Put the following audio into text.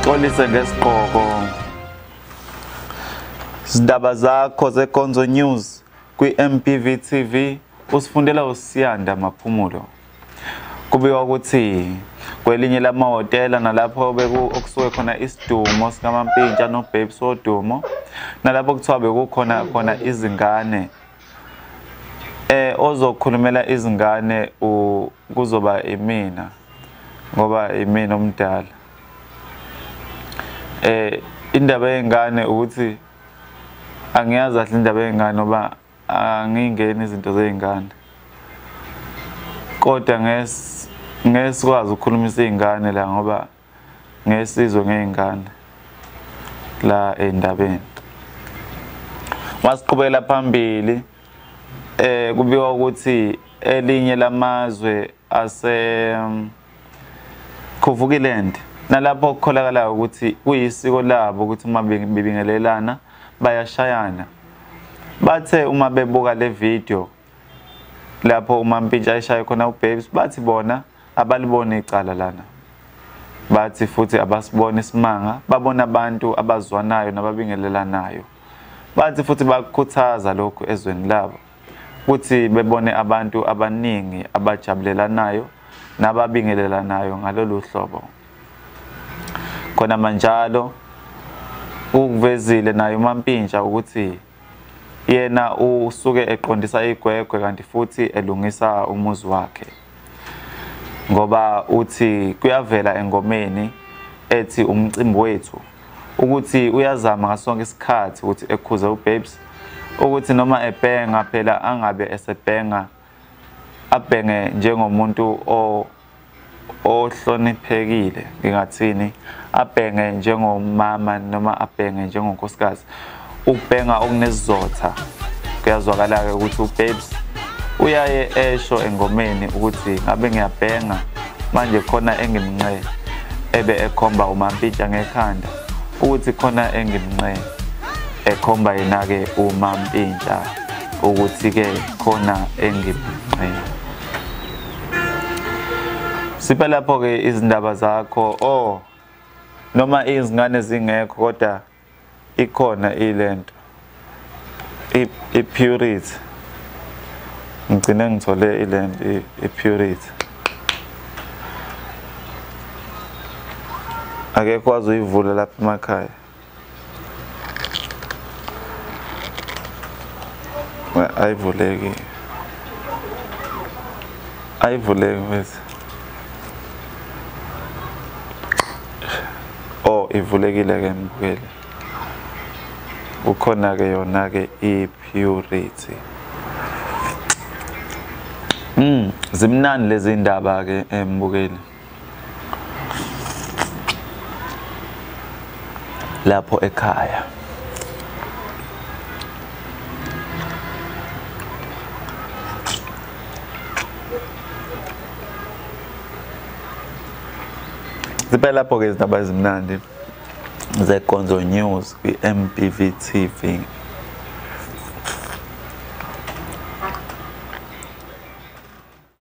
Xolise ngesigqoko. Izindaba zakho zeGonzo News kwi-MPV TV usifundela uSiyanda Maphumulo. Kubikwa ukuthi kwelinye lamahhotela nalapho okusuke khona isidumo sikaMampintsha noBabes Wodumo, nalapho kuthiwa bekukhona khona izingane, ozokhulumela izingane kuzoba imina ngoba imina omdala. Indaba yengane ukuthi angiyazi kahle indaba yengane ngoba angingeni izinto zey'ngane, kodwa ngeke sikwazi ukukhulumisa iy'ngane la ngoba ngeke sizwe ngey'ngane la endabeni. Masiqhubekela phambili, kubikwa ukuthi elinye lamazwe ase Khuvukiland, nalapho kukholakala ukuthi kuyisiko labo ukuthi uma bebingelelana bayashayana. Bathe uma bebuka le video lapho uMampintsha eshaye khona uBabes, bathi bona abalibona icala lana, bathi futhi abasibona isimanga, babona abantu abazwanayo nababingelelanayo. Bathi futhi bakukhuthaza lokhu ezweni labo ukuthi bebone abantu abaningi abajabulelanayo nababingelelanayo ngalolu hlobo. Khona manjalo ukuvezile naye uMampintsha ukuthi yena usuke eqondisa igwegwe kanti futhi elungisa umuzi wakhe, ngoba uthi kuyavela engomeni ethi umcimbi wethu ukuthi uyazama ngasonke isikhathi ukuthi ekhuze uBabes ukuthi noma ebhenga phela angabe esebhenga, abhenge njengomuntu ohloniphekile, ngingathini, abhenge njengomama noma abhenge njengonkosikazi, ukubhenga okunesizotha. Kuyazwakala-ke ukuthi uBabes uyaye esho engomeni ukuthi ngabe ngiyabhenga manje khona engimnqe, ebe ekhomba uMampintsha ngekhanda ukuthi khona engimnqe, ekhomba yena-ke uMampintsha ukuthi-ke khona engimnqe. Siphe lapho-ke izindaba zakho, noma izingane zingekho kodwa ikhona ilento i-purity. Ngigcine ngithole ilento i-purity, akekho wazi uyivula lapha emakhaya. Ayivuleki, ayivuleki mfethu. Ivulekile ke mbukeli, kukhona ke yona ke i-purity. Zimnandi lezi ndaba ke mbukeli lapho ekhaya. Ziphela lapho ke izindaba ezimnandi zeGonzo News kwi-MPV TV.